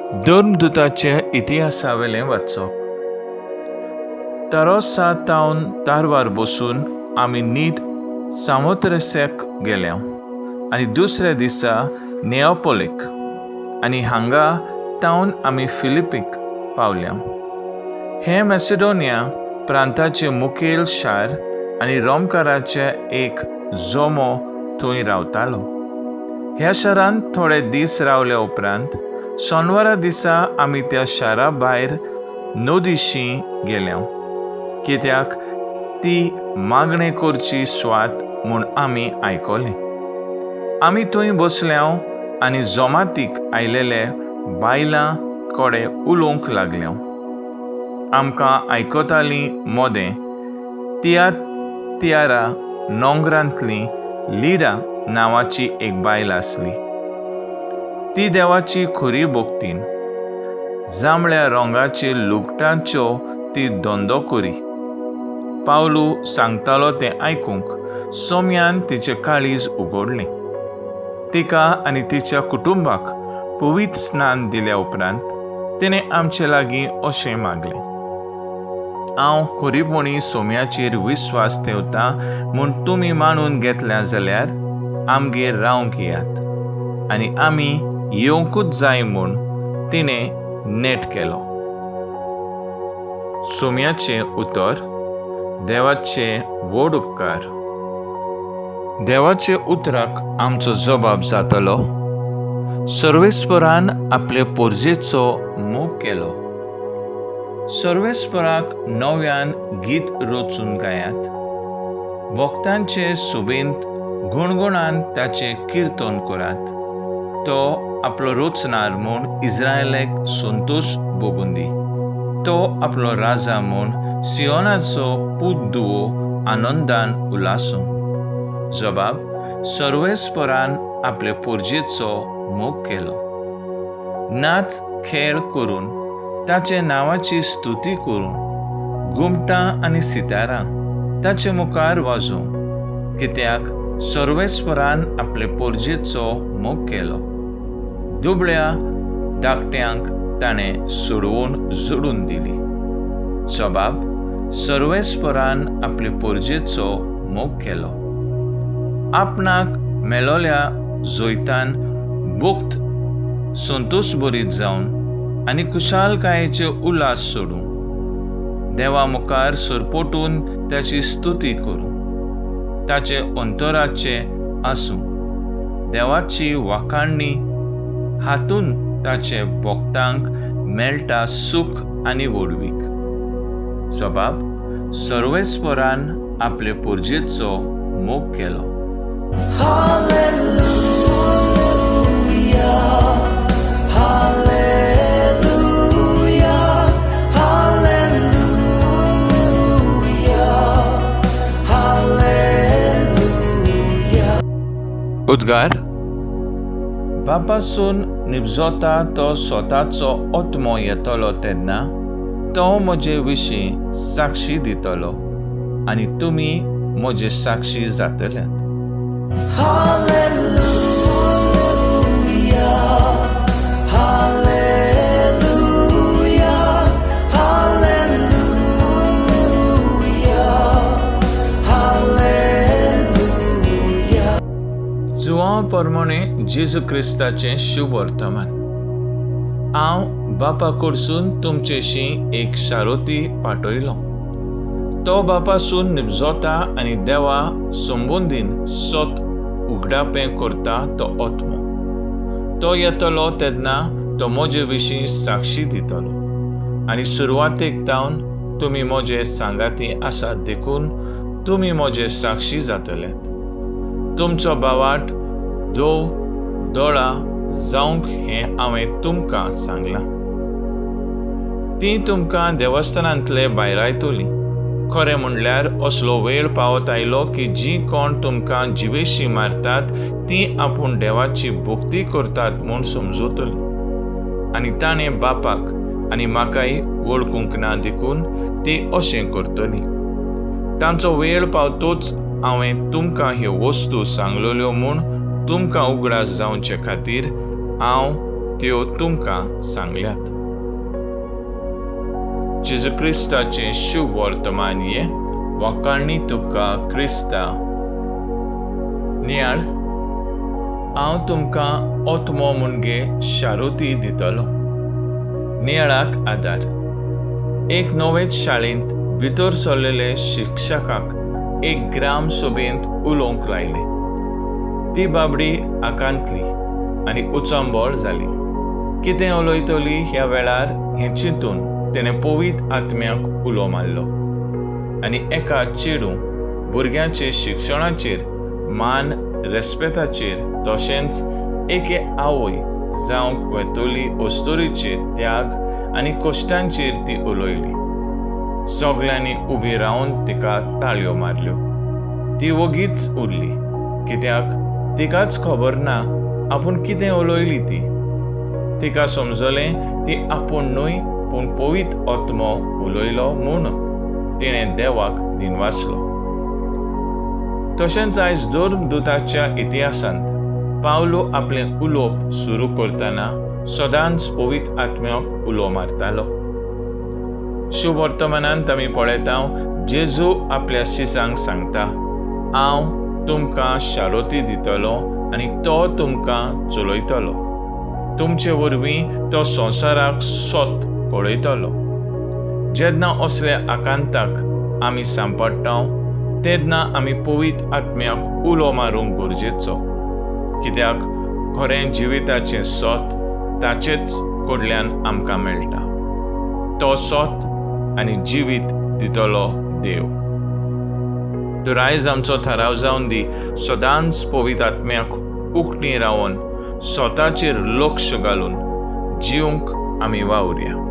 धर्मदुताचे इतिहासावेलें वाचप. तरोसा तावन तारवार बसून आमी नीट सामोत्रेसेक गेल्या आनी दुसऱ्या दिसा नेओपोलीक आनी हांगा तावन आमी फिलिपीक पावल्या. हें मॅसिडोनिया प्रांताचें मुखेल शार आनी रोमकाराचे एक जोमो थंय रावतालो. ह्या शारांत थोडे दीस रावल्या उपरांत शेनवारा दिसा आमी त्या शारा भायर नदीशी गेल्या, कित्याक ती मागणें करची स्वात म्हूण आमी आयकलें. आमी थंय बसल्या आनी जोमातीक आयलेले बायलां कडेन उलोवंक लागल्या. आमकां आयकतालीं मोदें तियातियारा नोंगरांतली लिडा नांवाची एक बायल आसली. ती देवाची खरी भक्तीन जांबळ्या रंगाचे लुगटांच्यो ती धंदो करी. पावलू सांगतालो तें आयकूंक सोम्यान तिचें काळीज उगडलें. तिका आनी तिच्या कुटुंबाक पवित्र स्नान दिल्या उपरांत तिणें आमचे लागीं अशें मागलें, हांव खरीपणी सोम्याचेर विस्वास ठेवता म्हूण तुमी मानून घेतल्या जाल्यार आमगेर रावंक येयात. आनी आमी येवंकूच जाय म्हूण तिणें नेट केलो. सोम्याचें उतर. देवाचे व्हड उपकार. देवाचे उतराक आमचो जबाब जातलो. सर्वेस्परान आपले पोरजेचो मोग केलो. सर्वेस्पराक नव्यान गीत रचून गायात. भक्तांचे सोबेंत गुणगुणान ताचें किर्तन करात. तो आपलो रचणार म्हूण इस्रायलाक संतोश भोगूंदी. तो आपलो राजा म्हूण सियोनाचो पूत दुवो आनंदान उलासूं. जबाब सर्वेस्परान आपले पोरजेचो मोग केलो. नाच खेळ करून ताचे नांवाची स्तुती करून घुमटां आनी सितारां ताचे मुखार वाजोवं, कित्याक सर्वेस्परान आपले पोरजेचो मोग केलो. दुबळ्या धाकट्यांक ताणें सोडोवन जोडून दिली. जबाब सर्वेस्परान आपले पोरजेचो मोग केलो. आपणाक मेलोल्या जैतान भक्त संतोशभरीत जावन आनी खुशालकायेचे उल्हास सोडूं. देवा मुखार सरपटून ताची स्तुती करूं. ताचे अंतराचे आसूं. देवाची वाखाणणी हातून ताचे भक्तांक मेळटा सूख आनी व्हडवीक. जबाब सर्वेस्परान आपले पोरजेचो मोग केलो. Hallelujah, hallelujah, hallelujah. उद्गार. बापासून निबजोता तो स्वताचो आत्मो येतलो तेन्ना तो म्हजे विशीं साक्षी दितलो आनी तुमी म्हजे साक्षी जातल्यात. Hallelujah, hallelujah, hallelujah, hallelujah. Joao प्रमाणे जेजू क्रिस्ताचें शुभ वर्तमान. हांव बापा कडसून तुमचेशी एक शारोती पाठयलो. तो बापासून निबजोता आनी देवा संबंदीन सत उगडापें करता तो आत्मो. तो येतलो तेन्ना तो म्हजे विशीं साक्षी दितलो आनी सुरवातेक तावन तुमी म्हजे सांगाती आसात देखून तुमी म्हजे साक्षी जातल्यात. तुमचो बावाट दोव दोळा जावंक हें हांवें तुमकां सांगलां. तीं तुमकां देवस्थानांतले भायरायतलीं. खरें म्हणल्यार असलो वेळ पावत आयलो की जीं कोण तुमकां जिवेशी मारतात तीं आपूण देवाची भक्ती करतात म्हूण समजतलीं. आनी ताणें बापाक आनी म्हाकाय वळखूंक ना देखून तीं अशें करतलीं. तांचो वेळ पावतोच हांवें तुमकां ह्यो वस्तू सांगलेल्यो म्हूण तुमकां उगडास जावचे खातीर हांव त्यो तुमकां सांगल्यात. जेजू क्रिस्ताचें शुभ वर्तमान हें. वाखाणणी तुका क्रिस्ता. नियाळ, हांव तुमकां ओत्मो मुणगे शारोती दितलो. नियाळाक आदार. एक नवेच शाळेंत भितर सरलेले शिक्षकाक एक ग्राम सभेंत उलोवंक लायलें. ती बाबडी आकांतली आनी उचंबळ जाली. कितें उलयतली ह्या वेळार हें चिंतून तेणें पवीत आत्म्याक उलो मारलो आनी एका चेडूं भुरग्यांचे शिक्षणाचेर, मान रेस्पेताचेर, तशेंच एके आवय जावंक वेतोली अस्तोरीचे त्याग आनी कश्टांचेर ती उलयली. सगल्यांनी उबी रावन तिका ताळयो मारल्यो. ती वोगीच उरली, कित्याक तिकाच खबर ना आपूण कितें उलयली ती. तिका समजलें ती आपूण न्हय पूण पवीत आत्मो उलयलो म्हूण. तिणें देवाक दिनवासलो. तशेंच आयज धर्मदूताच्या इतिहासांत पावलो आपलें उलोवप सुरू करतना सदांच पवीत आत्म्याक उलो मारतालो. शुभवर्तमानांत आमी पळयता, जेजू आपल्या शिसांक सांगता, हांव तुमकां शारोती दितलो आनी तो तुमकां चलयतलो, तुमचे वरवीं तो संवसाराक सत कळयतलो. जेन्ना असल्या आकांताक आमी सांपडटा तेन्ना आमी पवीत आत्म्याक उलो मारूंक गरजेचो, कित्याक खरें जिविताचें सत ताचेच कडल्यान आमकां मेळटा. तो सत आनी जिवीत दितलो देव. तर आयज आमचो थाराव जावन दी, सदांच पवीत आत्म्याक उकणी रावन स्वताचेर लक्ष घालून जिवंक आमी वावुरया.